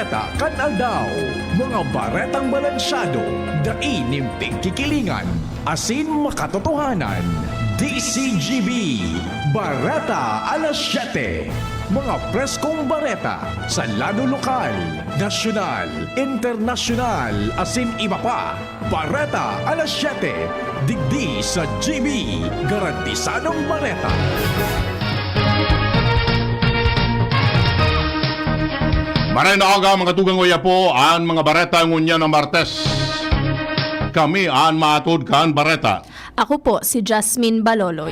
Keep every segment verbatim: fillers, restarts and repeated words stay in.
Bareta kan aldaw, mga baretang balansyado, dai nin pigkikilingan, asin makatotohanan. D C G B, Bareta alas siyete. Mga preskong bareta sa lado lokal, nasyonal, internasyonal, asin iba pa. Bareta alas siyete, digdi sa G B, garantisadong bareta. Maray na aga, mga tugang oya po, an mga bareta ngunyan na Martes. Kami an maatod kan bareta. Ako po si Jasmine Baloloy.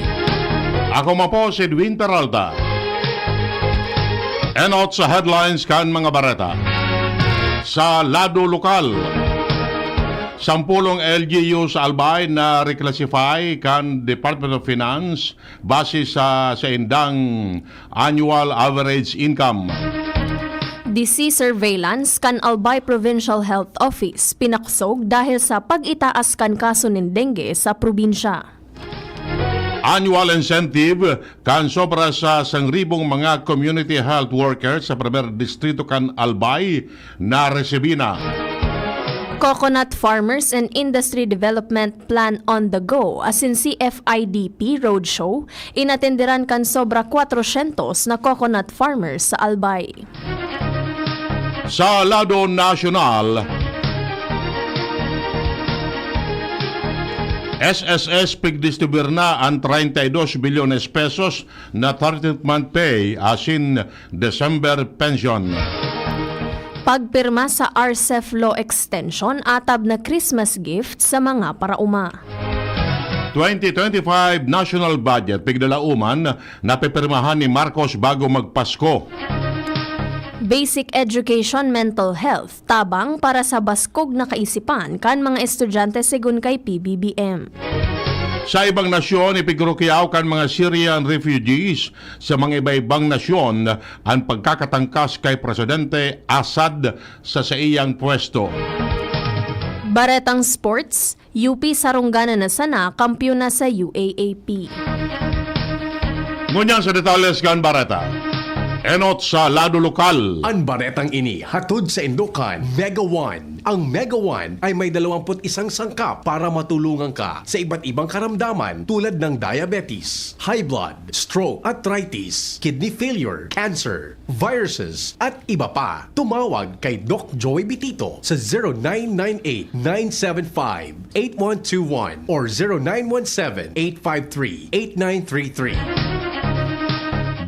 Ako man po si Edwin Peralta. Enot sa headlines kan mga bareta. Sa lado lokal, sampulong L G U sa Albay na reclassify kan Department of Finance base sa saindang annual average income. Disease surveillance kan Albay Provincial Health Office pinakusog dahil sa pag-itaas kan kaso nin dengue sa probinsya. Annual incentive kan sobra sa sangribong mga community health workers sa primer distrito kan Albay na resibi na. Coconut Farmers and Industry Development Plan on the Go, asin C F I D P Roadshow, inatenderan kan sobra kwatrosyentos na coconut farmers sa Albay. Sa lado nasyonal, S S S pigdistribuyar na an treinta y dos bilyones pesos na thirteenth month pay asin December pension. Pagpirma sa R C E F law extension atab na Christmas gift sa mga paraoma. Twenty twenty-five national budget pigdalaoman na pipirmahan ni Marcos bago magpasko. Basic education, mental health, tabang para sa baskog na kaisipan kan mga estudyante, segun kay P B B M. Sa ibang nasyon, ipigrukiyaw kan mga Syrian refugees sa mga iba-ibang nasyon an pagkakatangkas kay Presidente Assad sa saiyang pwesto. Baretang sports, U P sarungganan na sana, kampiyon na sa U A A P. Ngunyan sa detalles kan bareta. Enot sa lado lokal. An baretang ini hatod saindo kan Mega One. Ang Mega One ay may dalawampu't isang sangkap para matulungan ka sa iba't ibang karamdaman tulad ng diabetes, high blood, stroke, arthritis, kidney failure, cancer, viruses, at iba pa. Tumawag kay Doc Joey Bitito sa zero nine nine eight, nine seven five, eight one two one or zero nine one seven, eight five three, eight nine three three.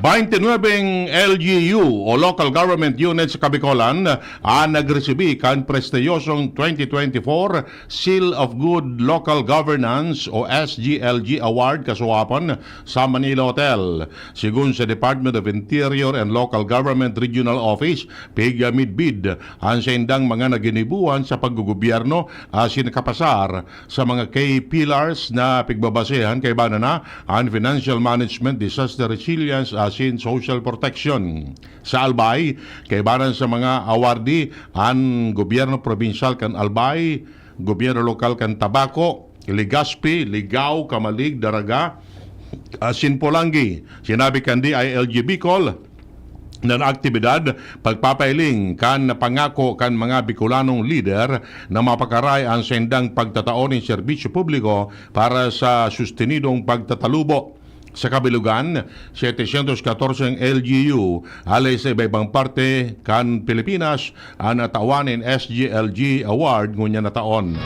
Baintinuebeng L G U o Local Government Unit sa Kabicolan an nagresibi kan prestiyosong twenty twenty-four Seal of Good Local Governance o S G L G Award kasuapan sa Manila Hotel. Segun sa Department of Interior and Local Government Regional Office, pigmidbid an saindang mga naginibuhan sa paggogobyerno asin kapasar sa mga key pillars na pigbabasehan kaibanan na an financial management, disaster resilience asin social protection. Sa Albay, kaibanan sa mga awardee, an gobyerno probinsyal kan Albay, gobyerno lokal kan Tabaco, Legazpi, Ligao, Camalig, Daraga, asin Polangui. Sinabi kan D I L G Bicol na aktibidad, pagpapailing kan pangako kan mga Bicolanong lider na mapakaray an saindang pagtatao nin serbisyo publiko para sa sustinidong pagtatalubo. Sa kabilugan, setecientos catorce ang L G U hale sa iba-ibang parte kan Pilipinas an natawan nin S G L G Award ngunyan na taon.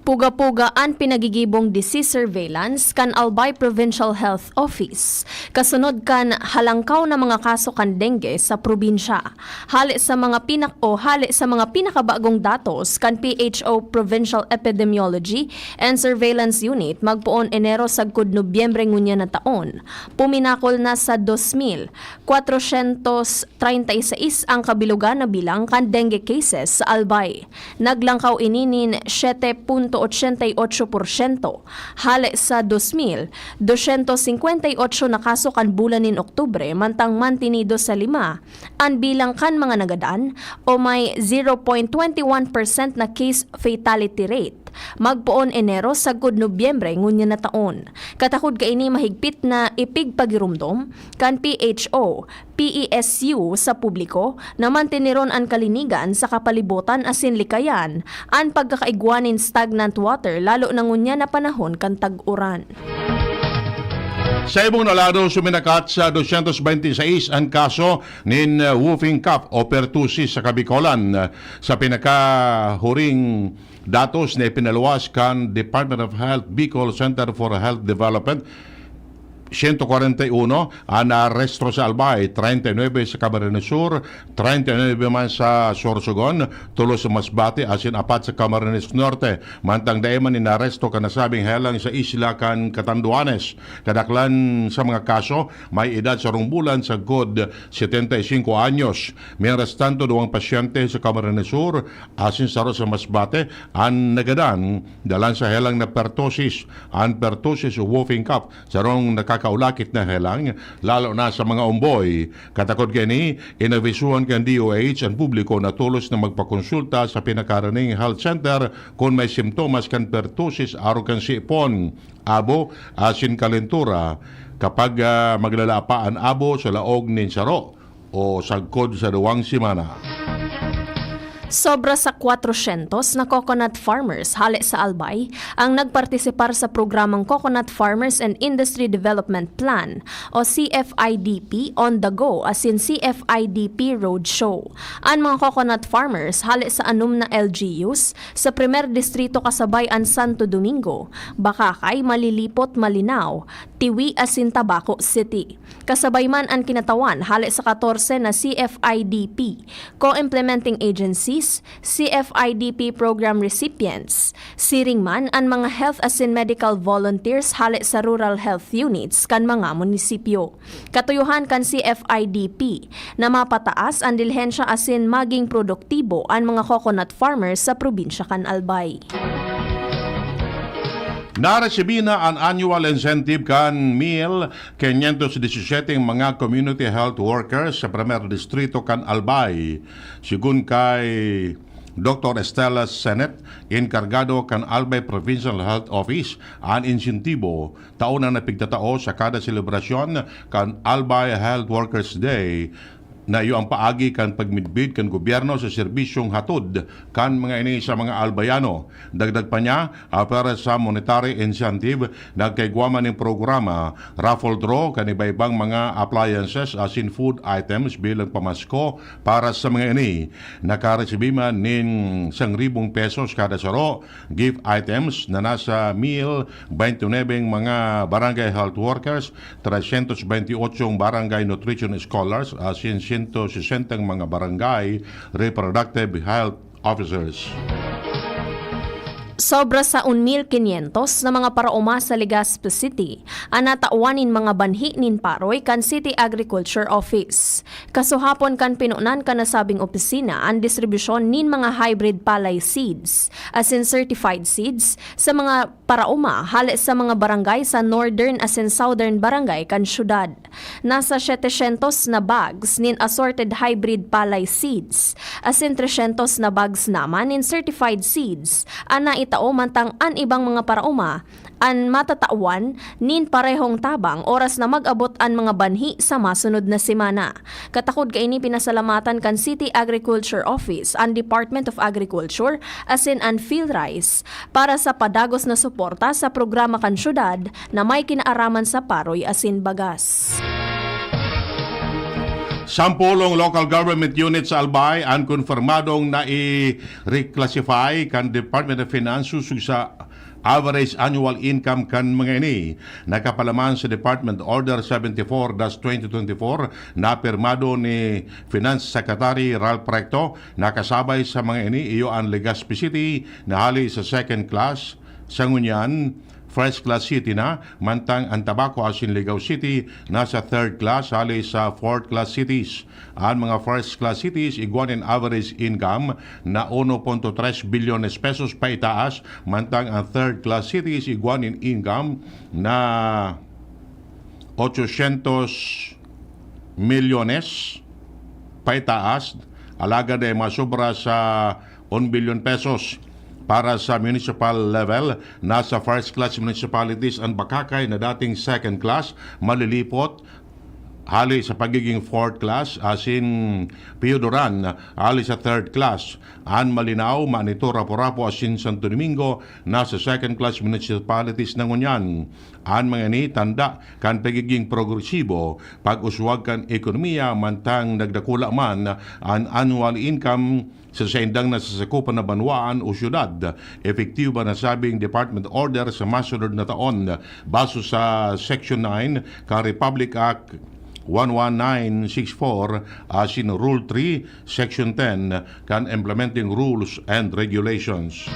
Puga-puga an pinagigibong disease surveillance kan Albay Provincial Health Office, kasunod kan halangkaw na mga kaso kan dengue sa probinsya. Hale sa mga pinak-, o hale sa mga pinakabagong datos kan P H O Provincial Epidemiology and Surveillance Unit, magpoon Enero sagkod Nobyembre ngunyan na taon, puminakol na sa dos mil kwatrosyentos treinta y seis ang kabilugan na bilang kan dengue cases sa Albay. Naglangkaw ini nin siete punto ochenta y ocho porsyento, hale sa dos mil dosyentos singkwenta y ocho na kaso kan bulan nin Oktubre, mantang mantinido sa lima an bilang kan mga nagadan, o may zero point twenty one percent na case fatality rate. magpoon Enero sagkod Nobyembre ngunyan na taon. Katakod kaini mahigpit na ipigpagiromdom kan P H O, P E S U sa publiko na manteneron an kalinigan sa kapalibotan asin likayan an pagkakaigwa nin stagnant water, lalo na ngunyan na panahon kan tag-uran. Sa ibong na lado, suminakat sa dosyentos bente y seis an kaso nin, uh, whooping cough o pertussis sa Kabikolan. Sa pinakahuring datos na ipinaluwas kan Department of Health Bicol Center for Health Development, siyento kwarenta y uno an naarestro sa Albay, treinta y nuebe sa Camarines Sur, treinta y nuebe man sa Sorsogon, tulo sa Masbate, asin apat sa Camarines Norte. Mantang dai man inaresto kan nasabing helang sa isla kan Catanduanes. Kadaklan sa mga kaso, may edad sarong bulan sagkod setenta y cinco anyos. Mientras tanto, duwang pasyente sa Camarines Sur asin saro sa Masbate an nagadan dalan sa helang na pertussis. An pertussis o whooping cough, sarong nakakaulakit na helang, lalo na sa mga omboy. Katakod kaini, inabisuhan kan D O H an publiko na tolos na magpakonsulta sa pinakaharaning health center kun may simptomas kan pertussis arog kan sipon, abo, asin kalentura, kapag, ah, maglala pa an abo sa laog nin saro o sagkod sa duwang semana. Sobra sa kwatrosyentos na coconut farmers hale sa Albay ang nagpartisipar sa programang Coconut Farmers and Industry Development Plan o C F I D P On the Go asin C F I D P Roadshow. An mga coconut farmers hale sa anom na L G Us sa Primer Distrito kasabay an Santo Domingo, Bacacay, Malilipot, Malinao, Tiwi asin Tabaco City. Kasabay man an kinatawan hale sa katorse na C F I D P co-implementing agencies, C F I D P program recipients, siring man an mga health asin medical volunteers hale sa rural health units kan mga munisipyo. Katuyohan kan C F I D P na mapataas an dilihensya asin maging produktibo an mga coconut farmers sa probinsya kan Albay. Naresibi na an annual incentive kan mil quinientos disisiyete mga community health workers sa Primer Distrito kan Albay. Segun kay Doktor Estela Senet, enkargado kan Albay Provincial Health Office, an insentibo tao na napigtatao sa kada selebrasyon kan Albay Health Workers Day, na iyo ang paagi kan pagmidbid kan gobyerno sa serbisyong hatod kan mga ini sa mga Albayano. Dagdag pa niya, apwera sa monetary incentive, nagkaigwa man nin programa, raffle draw kan iba-ibang mga appliances asin food items bilang pamasko para sa mga ini. Nakaresibi man nin sangribong pesos kada saro, gift items na nasa mil bente nuebe mga barangay health workers, tresyentos bente otso barangay nutrition scholars, asin sento sesenta mga barangay reproductive health officers. Sobra sa un mil quinientos na mga paraoma sa Legazpi City an natawan nin mga banhi nin paroy kan City Agriculture Office. Kasuhapon kan pinunan kan nasabing opisina an distribusyon nin mga hybrid palay seeds, asin certified seeds, sa mga paraoma hale sa mga barangay sa Northern asin Southern Barangay kan syudad. Nasa setecientos na bags nin assorted hybrid palay seeds, asin tresyentos na bags naman nin certified seeds an naitao, mantang an ibang mga paraoma an matatawan nin parehong tabang oras na mag-abot an mga banhi sa masunod na semana. Katakod kaini, pinasalamatan kan City Agriculture Office, an Department of Agriculture, asin an PhilRice para sa padagos na suporta sa programa kan syudad na may kinaaraman sa paroy asin bagas. Sampolong local government unit sa Albay an konfirmadong nai-reclassify kan Department of Finance sosog sa average annual income kan mga ini. Nakapalaman sa Department Order seventy-four dash twenty twenty-four na pirmado ni Finance Secretary Ralph Recto, nakasabay sa mga ini iyo an Legazpi City na hali sa second class, sa ngunyan, first class city na, mantang an Tabaco asin Ligao City nasa third class hali sa fourth class cities. An mga first class cities igwa nin average income na uno punto tres bilyones pesos paitaas, mantang an third class cities igwa nin income na ochocientos milyones paitaas, alagad ay masobra sa un bilyon pesos. Para sa municipal level, nasa first class municipalities an Bacacay na dating second class, malilipot hali sa pagiging fourth class, asin Pioduran hali sa third class. An Malinao, Manito, Rapu-Rapu asin Santo Domingo nasa second class municipalities na ngunyan. An mga ini tanda kan pagiging progresibo, pag-uswag kan ekonomiya, mantang nagdakula man an annual income sa saindang nasasakupan na banwaan o syudad. Epektibo na sabing department order sa masunod na taon, baso sa Section nine kan Republic Act one one nine six four asin Rule three, Section ten kan Implementing Rules and Regulations.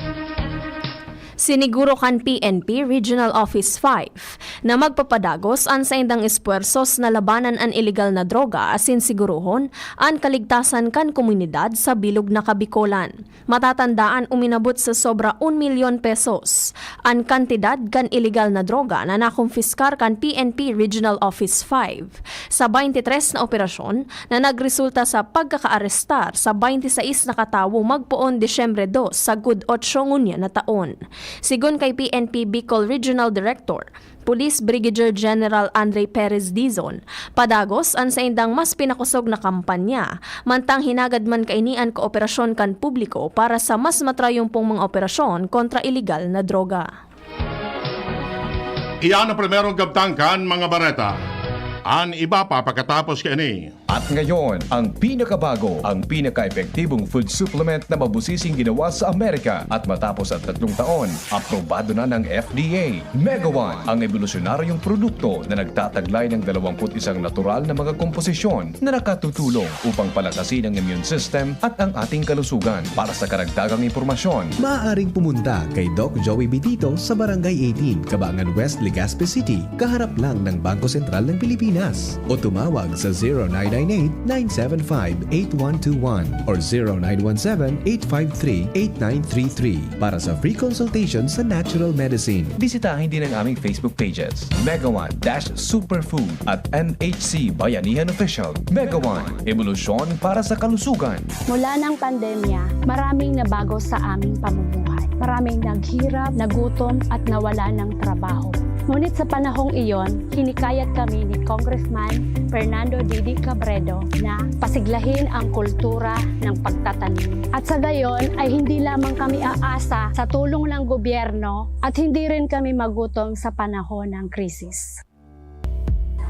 Siniguro kan P N P Regional Office five na magpapadagos an saindang espuwersos na labanan an ilegal na droga asin sigurohon an kaligtasan kan komunidad sa bilog na Kabikolan. Matatandaan, uminabot sa sobra un milyon pesos an kantidad kan ilegal na droga na nakumpiskar kan P N P Regional Office five sa twenty-three na operasyon na nagresulta sa pagkakaarestar sa twenty-sais na katawo magpoon Disyembre dos sagkod otso ngunyan na taon. Sigon kay P N P Bicol Regional Director, Police Brigadier General Andre Perez Dizon, padagos an saindang mas pinakosog na kampanya, mantang hinagad man kaini an kooperasyon kan publiko para sa mas matrayumpong mga operasyon kontra ilegal na droga. Iyan ang primerong kabtang kan mga bareta. An iba pa pakatapos kaini. At ngayon, ang pinakabago, ang pinaka-epektibong food supplement na mabusising ginawa sa Amerika. At matapos ang tatlong taon, aprobado na ng F D A. Megawan, ang ebolusyonaryong produkto na nagtataglay ng dalawampu't isang natural na mga komposisyon na nakatutulong upang palakasin ang immune system at ang ating kalusugan. Para sa karagdagang impormasyon, maaaring pumunta kay Doc Joey Bitito sa Barangay eighteen, Cabangan West, Legazpi City, kaharap lang ng Bangko Sentral ng Pilipinas. O tumawag sa zero nine nine eight, nine seven five, eight one two one or zero nine one seven, eight five three, eight nine three three para sa free consultation sa natural medicine. Bisitahin din ang aming Facebook pages, Megawan dash Superfood at M H C Bayanihan Official. Megawan, ebolusyon para sa kalusugan. Mula ng pandemya, maraming nabago sa aming pamumuhay. Maraming naghirap, nagutom at nawala ng trabaho. Ngunit sa panahong iyon, hinikayat kami ni Congressman Fernando Didi Cabredo na pasiglahin ang kultura ng pagtatanim. At sa gayon ay hindi lamang kami aasa sa tulong ng gobyerno at hindi rin kami magutom sa panahon ng krisis.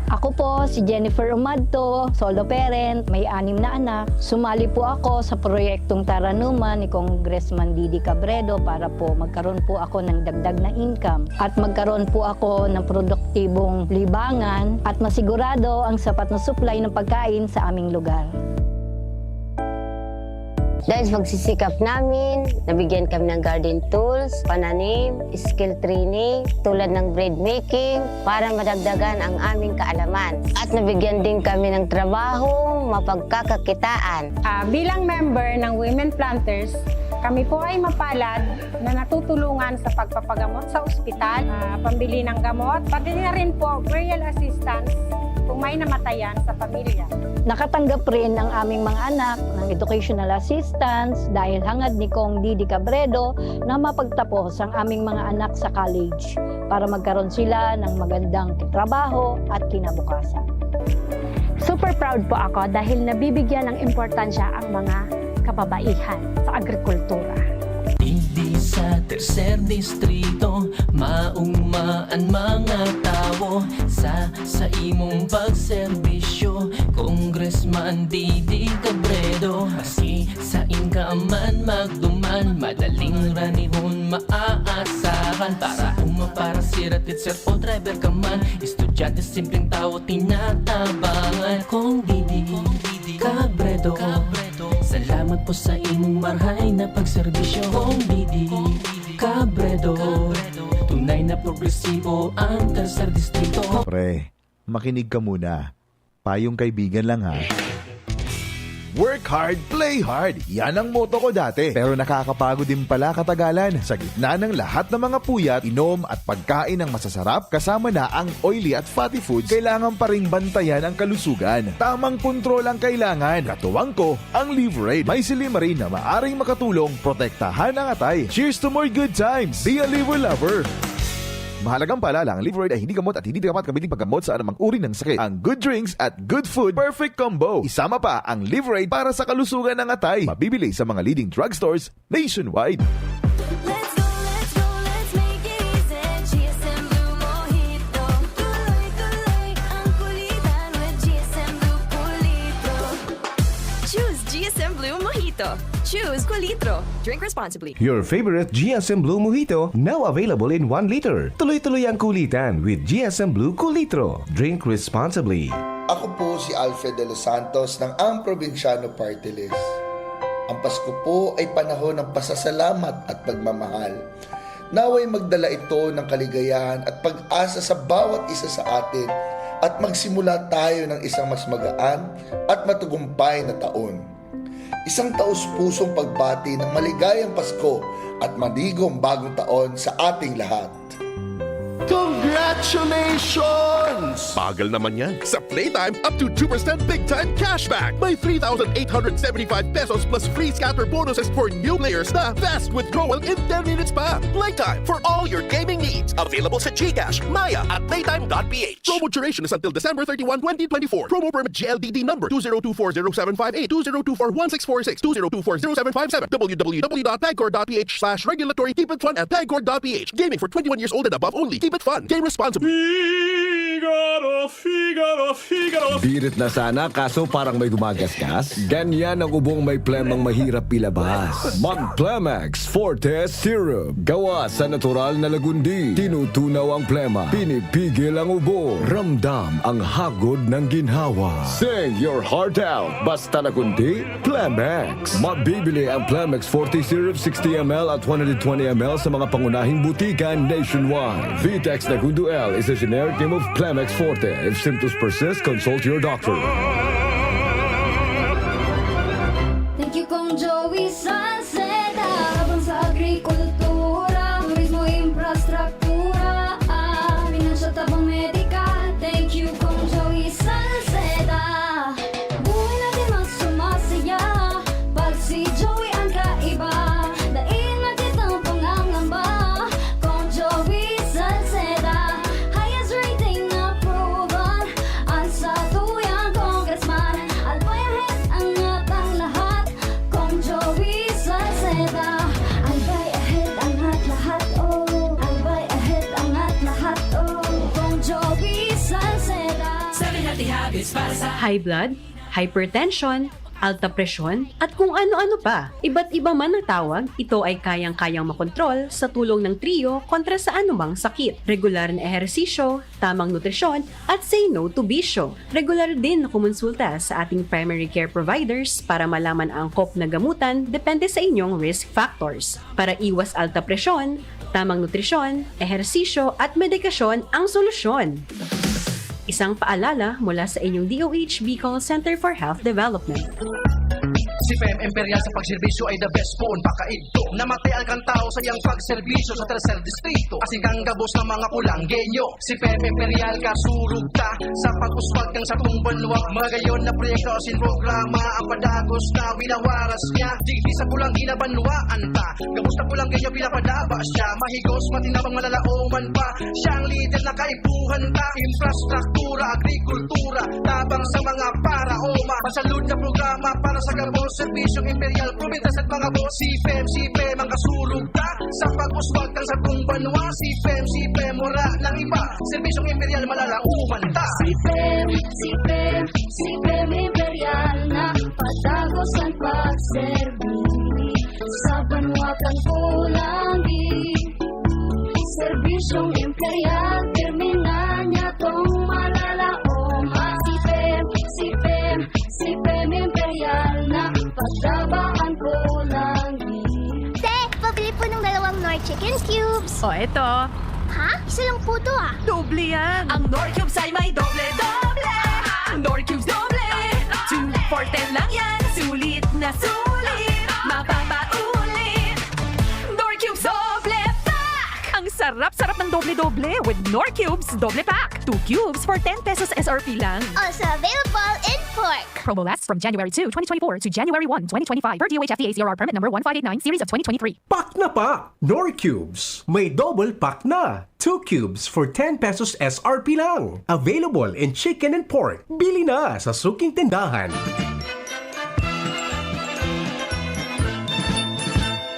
Ako po si Jennifer Umadto, solo parent, may anim na anak. Sumali po ako sa proyektong Taranuman ni Congressman Didi Cabredo para po magkaroon po ako ng dagdag na income at magkaroon po ako ng produktibong libangan at masigurado ang sapat na supply ng pagkain sa aming lugar. Dahil sa pagsisikap namin, nabigyan kami ng garden tools, pananim, skill training, tulad ng bread making, para madagdagan ang aming kaalaman. At nabigyan din kami ng trabahong mapagkakakitaan. Ah, bilang member ng Women Planters, kami po ay mapalad na natutulungan sa pagpapagamot sa ospital, ah, pambili ng gamot, pati na rin po burial assistance kung may namatayan sa pamilya. Nakatanggap rin ang aming mga anak ng educational assistance dahil hangad ni Cong Didi Cabredo na mapagtapos ang aming mga anak sa college para magkaroon sila ng magandang trabaho at kinabukasan. Super proud po ako dahil nabibigyan ng importansya ang mga kababaihan sa agrikultura. Digdi sa tercer distrito, mauma an mga tawo sa, sa imong pagserbisyo, Congressman Didi Cabredo. Maski sain ka man magduman, madaling ranihon maaasahan. Para uma, para sira, teacher o driver ka man, estudyante, simpleng tawo, tinatabangan. Cong Didi Cabredo, salamat po sa imong marhay na pagserbisyo. Cong Didi Cabredo, tunay na progresibo ang tercer distrito. Pre, makinig ka muna. Payong kaibigan lang ha. Work hard, play hard. Yan ang motto ko dati. Pero nakakapagod din pala katagalan. Sa gitna ng lahat ng mga puyat, inom at pagkain ng masasarap, kasama na ang oily at fatty foods, kailangan pa ring bantayan ang kalusugan. Tamang kontrol ang kailangan. Katuwang ko, ang Liverade. May silymarin na maaring makatulong protektahan ang atay. Cheers to more good times! Be a Liver Lover! Mahalagang paalala, ang Liverade ay hindi gamot at hindi dapat gamitin paggamot sa anumang uri ng sakit. Ang good drinks at good food, perfect combo. Isama pa ang Liverade para sa kalusugan ng atay. Mabibili sa mga leading drugstores nationwide. Let's go, let's go, let's make it easy. G S M Blue Mojito. Tuloy-tuloy ang kulitan with G S M Blue Kulitro. Choose G S M Blue Mojito. Choose Kulitro. Drink responsibly. Your favorite G S M Blue Mojito, now available in one liter. Tuloy-tuloy ang kulitan with G S M Blue Kulitro. Drink responsibly. Ako po si Alfred De Los Santos ng Ang Probinsyano Party List. Ang Pasko po ay panahon ng pasasalamat at pagmamahal. Naway magdala ito ng kaligayahan at pag-asa sa bawat isa sa atin at magsimula tayo ng isang mas magaan at matagumpay na taon. Isang taos-pusong pagbati ng maligayang Pasko at manigong bagong taon sa ating lahat. Congratulations! Bagal naman yan. Sa Playtime, up to two percent big time cashback. May three thousand eight hundred seventy-five pesos plus free scatter bonuses for new players na fast withdrawal in ten minutes pa. Playtime for all your gaming needs. Available sa GCash, Maya at playtime.ph. Promo duration is until December thirty-one, twenty twenty-four. Promo permit GLDD number two zero two four zero seven five eight, two zero two four one six four six, two zero two four zero seven five seven, www.pagcor.ph slash regulatory keep it fun at pagcor.ph. Gaming for twenty-one years old and above only. Keep it fun. Game responsibly. Figaro, Figaro, Figaro. Birit na sana kaso parang may gumagasgas. Ganyan ang ubong may plemang mahirap ilabas. Mag Plemex Forte Syrup. Gawa sa natural na lagundi. Tinutunaw ang plema. Pinipigil ang ubo. Ramdam ang hagod ng ginhawa. Sing your heart out. Basta lagundi, Plemex. Mabibili ang Plemex Forte Syrup sixty M L at one hundred twenty M L sa mga pangunahing butika nationwide. Vitex Negundo L is a generic name of Plemex Forte. If symptoms persist, consult your doctor. Thank you, Kong Joey Salceda. Tabang sa agrikultura, turismo, infrastruktura, ah, finansya, tabang medikal. Thank you, Kong Joey Salceda. Buhay natin mas sumasaya pag si Joey ang kaiba. Dai na kitang pangangamba, Kong Joey Salceda. Highest rating na proven, ang satuyang congressman. Albay ahead, angat ang lahat, Kong Joey Salceda. Albay ahead, angat lahat, oh. Albay ahead, angat lahat, oh. Kong Joey Salceda. Seven healthy habits para sa high blood, hypertension, alta presyon, at kung ano-ano pa. Iba't iba man ang tawag, ito ay kayang-kayang makontrol sa tulong ng Trio kontra sa anumang sakit. Regular na ehersisyo, tamang nutrisyon, at say no to bisyo. Regular din na kumonsulta sa ating primary care providers para malaman ang angkop na gamutan depende sa inyong risk factors. Para iwas alta presyon, tamang nutrisyon, ehersisyo, at medikasyon ang solusyon. Isang paalala mula sa inyong DOH Bicol Center for Health Development. Si P M Imperial sa pagserbisyo ay the best poon pakaidto. Namatay ang kantao sa iyang pagserbisyo sa tercer distrito. Asin kang gabos ng mga pulanggenyo. Si P M Imperial kasurog ta sa pag-uswag kan satong banwa. Magayon na proyekto asin programa ang padagos na winawaras niya. Digdi sa pulang ginabanwaan ta. Gabos na pulanggenyo pinapadaba siya. Mahigos, matinabang, malalaoman pa. Siya ang lider na kaipuhan ta. Infrastruktura, agrikultura, tabang sa mga paraoma. Masalud na programa para sa gabos, serbisyong imperial, probinsya sa mga boss. Si P M, si P M ang kasurog ta sa pag-uswag kan satong banwa. Si P M, si P M, wala nang iba. Serbisyong imperial, malalaoman ta. Si P M, si P M, si P M Imperial na padagos ang pagserbi sa banwa kan pulanggi. Serbisyong imperial, terminal niya tong malalaom. Ah, si P M, si P M, si P M Imperial na pagdabaan ko lagi. Te, pabili po ng dalawang Knorr Chicken Cubes. O, eto. Ha? Isa lang po to ah. Doble yan. Ang Knorr Cubes ay may doble, doble! Knorr Cubes doble! Two Four ten lang yan, sulit na sulit, mapapaulit. Knorr Cubes Doble Pack! Ang sarap-sarap ng doble-doble with Knorr Cubes Doble Pack. Two cubes for ten pesos S R P lang. Also available in pork. Promo lasts from January two, twenty twenty-four to January one, twenty twenty-five, per D O H F D A C R R permit number one five eight nine, series of twenty twenty-three. Pack na pa! Knorr Cubes, may double pack na. Two cubes for ten pesos S R P lang. Available in chicken and pork. Bili na sa suking tindahan.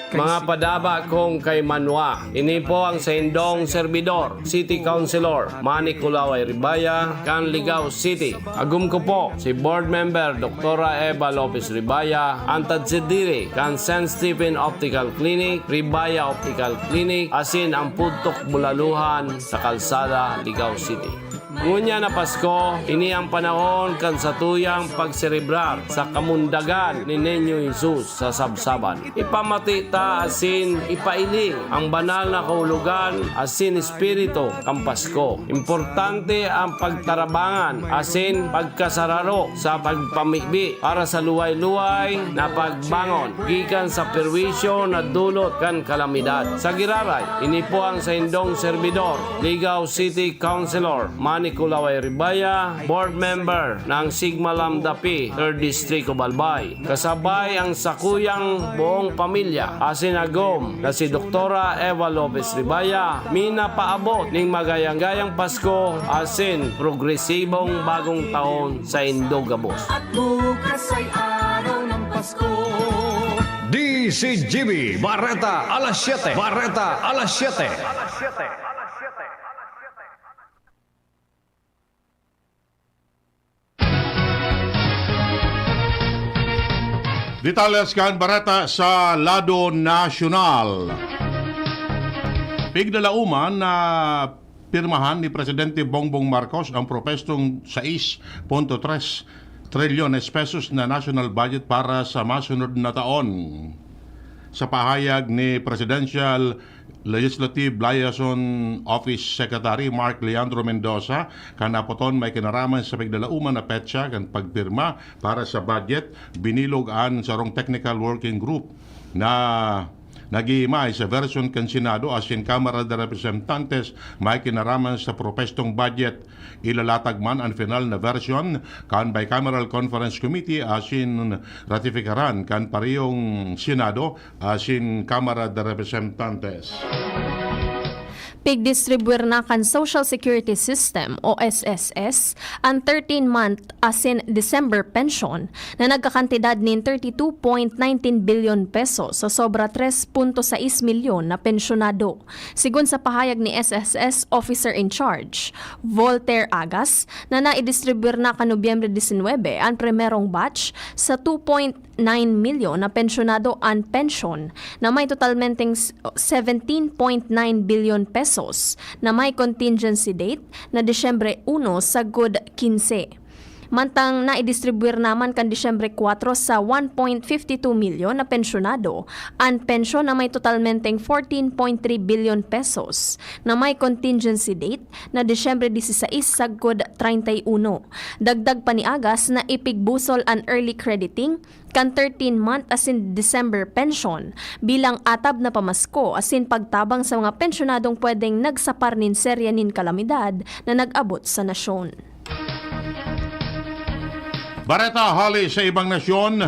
Mga padaba kong kaimanwa, ini po ang saindong serbidor, City Councilor Manny Kulaway Ribaya, kan Ligao City. Agom ko po si Board Member Doktora Eva Lopez Ribaya, an tagsadiri kan San Stephen Optical Clinic, Ribaya Optical Clinic, asin ang Pudtok Bulaluhan sa Kalsada, Ligao City. Ngunyan na Pasko, ini ang panahon kan satuyang pagserebrar sa kamundagan ni Niño Jesus sa sabsaban. Ipamati ta asin ipailing ang banal na kahulogan asin espiritu kan Pasko. Importante ang pagtarabangan asin pagkasararo sa pagpamibi para sa luway-luway na pagbangon gikan sa perwisyo na dulot kan kalamidad. Sa giraray, ini po ang saindong serbidor, Ligao City Councilor Manny Kulaway Ribaya, Board Member ng Sigma Lambda Pi, Third District of Albay. Kasabay ang sakuyang buong pamilya, asin agom na si Doktora Eva Lopez Ribaya, minapaabot ning magayang-gayang Pasko asin progresibong bagong taon saindo gabos. At bukas ay araw ng Pasko. D C G B, Bareta alas siyete. Bareta alas siyete. Detalles kan bareta sa lado nasyonal. Piglalauman na pirmahan ni Presidente Bongbong Marcos ang propestong sais punto tres trilyones pesos na national budget para sa masunod na taon. Sa pahayag ni Presidential Legislative Liaison Office Secretary Mark Leandro Mendoza, kan napoton may kinaraman sa piglalauman na petsa kan pagpirma para sa budget, binilog an sarong technical working group na naghihimay sa version kan Senado asin Kamara de Representantes may kinaraman sa propestong budget. Ilalatag man an final na version kan Bicameral Conference Committee asin ratifikaran kan parehong Senado asin Kamara de Representantes. Pigdistribwir na kan Social Security System o S S S an thirteen-month asin December pensyon na nagkakantidad nin thirty-two point nineteen billion pesos sa sobra tres punto sais milyon na pensyonado. Sigon sa pahayag ni S S S Officer in Charge, Voltaire Agas, na naidistribwir na kan Nobyembre disinwebe an primerong batch sa two point nine milyon na pensyonado an pensyon, na may totalmenteng s-, seventeen point nine bilyon pesos, na may contingency date na Disyembre uno sagkod kinse. Mantang naidistribwir naman kan Disyembre kwatro sa one point fifty two milyon na pensyonado an pensyon na may totalmenteng fourteen point three bilyon pesos, na may contingency date na Disyembre disisais sagkod treinta y uno. Dagdag pa ni Agas na ipigbusol an early crediting kan thirteen-month asin December pensyon bilang atab na pamasko asin pagtabang sa mga pensyonadong pwedeng nagsapar nin serya nin kalamidad na nag-abot sa nasyon. Bareta hali sa ibang nasyon,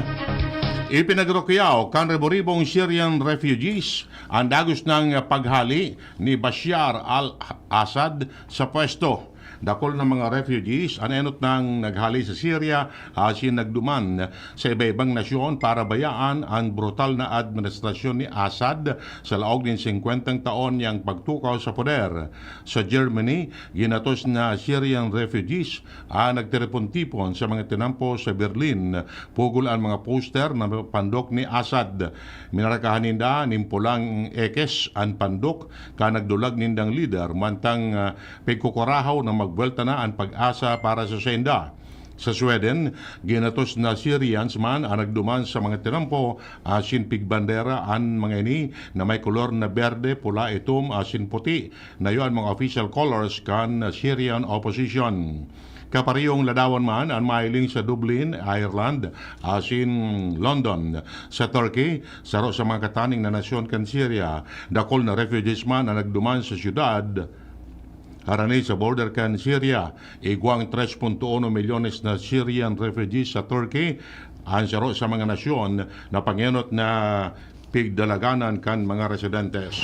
ipinagrukyaw kan ribo-ribong Syrian refugees an dagos nang paghali ni Bashar al-Assad sa pwesto. Dakul na mga refugees an enot nang naghali sa Syria asin nagduman sa iba-ibang nasyon para bayaan an brutal na administrasyon ni Assad sa laog nin singkwentang taon niyang pagtukaw sa poder. Sa Germany, ginatos na Syrian refugees an nagtiripon-tipon sa mga tinampo sa Berlin. Pugol an mga poster na pandok ni Assad. Minarkahan ninda nin pulang ekis an pandok kan nagdulag nindang lider, mantang, ah, pigkukurahaw na magbuwelta na an pag-asa para sa sainda. Sa Sweden, ginatos na Syrians man an nagduman sa mga tinampo asin pigbandera an mga ini na may kolor na berde, pula, itom asin puti, na iyo an mga official colors kan Syrian opposition. Kaparehong ladawan man an mahiling sa Dublin, Ireland, asin London. Sa Turkey, saro sa mga kataning na nasyon kan Syria, dakul na refugees man an nagduman sa syudad harani sa border kan Syria. Igwang tres punto uno milyones na Syrian refugees sa Turkey, an saro sa mga nasyon na pangenot na pigdalaganan kan mga residentes.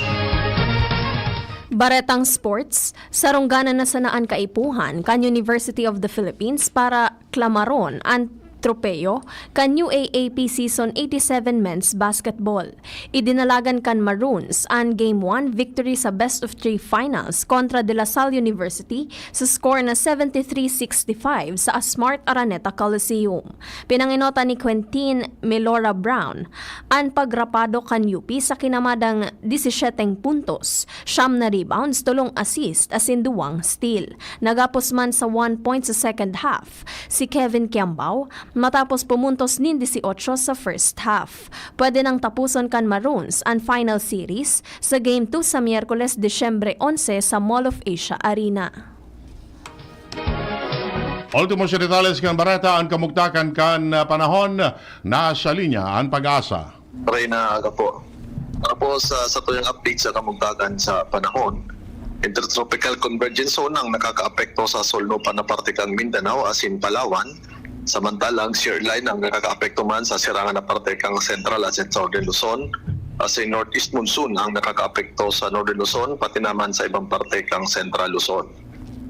Baretang sports, sarungganan na sana an kaipuhan kan University of the Philippines para klamaron an tropeyo kan U A A P Season eighty-seven Men's Basketball. Idinalagan kan Maroons an Game one victory sa best of three finals kontra De La Salle University sa score na seventy-three sixty-five sa Smart Araneta Coliseum. Pinangenotan ni Quentin Melora Brown an pagrapado kan U P sa kinamadang disisiyeteng puntos, siyam na rebounds, tolong assist asin duwang steal. Nagapos man sa one point sa second half si Kevin Kiambao matapos pumuntos nin dieciocho sa first half. Pwede nang tapuson kan Maroons an final series sa Game two sa Miyerkules, Disyembre onse sa Mall of Asia Arena. Ultimo sa detalles kan bareta, an kamugtakan kan panahon. Nasa linya an Pag-asa. Reyna Aga po. Tapos sa satuyang update sa kamugtakan sa panahon, Intertropical Convergence Zone ang nakakaapekto sa solnopan na parte kang Mindanao asin Palawan, samantalang shear line ang nakakaapekto man sa sirangan na parte kang Central asin Southern Luzon, asin Northeast Monsoon ang nakakaapekto sa Northern Luzon pati naman sa ibang parte kang Central Luzon.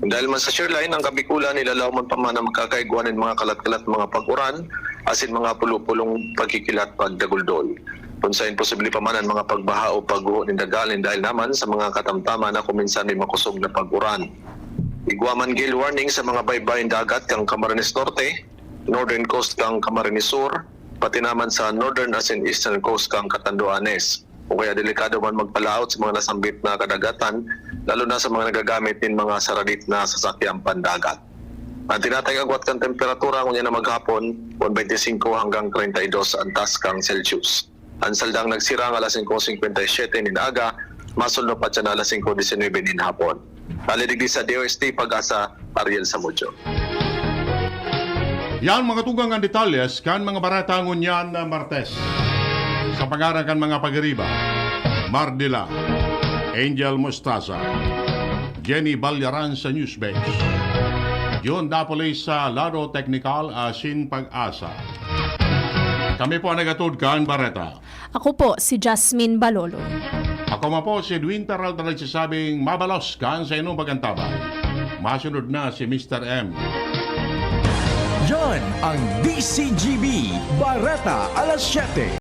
Dahil man sa shear line, ang Kabikulan nilalaw man pa man ang magkakaigwa nin mga kalat-kalat mga pag-uran asin mga pulo-pulong pagkikilat pagdaguldol. Kun sain posible pa man ang mga pagbaha o pagguho nin dagalin dahil naman sa mga katamtaman na kuminsan may makosog na pag-uran. Igwa man gale warning sa mga baybayin dagat kang Camarines Norte, Northern Coast kang Camarines Sur, pati naman sa Northern asin Eastern Coast kang Catanduanes. O kaya delikado man magpalaot sa mga nasambit na kadagatan, lalo na sa mga nagagamit nin mga saradit na sasakyang pandagat. Ang tinatayang agwat kan temperatura ngunyan na maghapon, one twenty-five hanggang thirty-two ang taas kang Celsius. Ang saldang nagsirang alas singko singkwenta y siyete nin aga, masulno pa siya na alas singko disinuybe nin hapon. Hali digdi sa D O S T Pag-asa, Ariel Samudio. Yan mga tugang ang detalles kan mga bareta ngunyan na Martes. Sa pangaran kan mga pagiriba, Mardila, Angel Mostaza, Jenny Balyaran sa Newsbase, John Dapoli sa lado teknikal asin Pag-asa. Kami po ang nagatod kan bareta. Ako po si Jasmine Balolo. Ako man po si Edwin Peralta nagsasabing mabalos kan sa inyong pag-antabay. Masunod na si Mister M. Yan ang D C G B, Bareta alas siyete.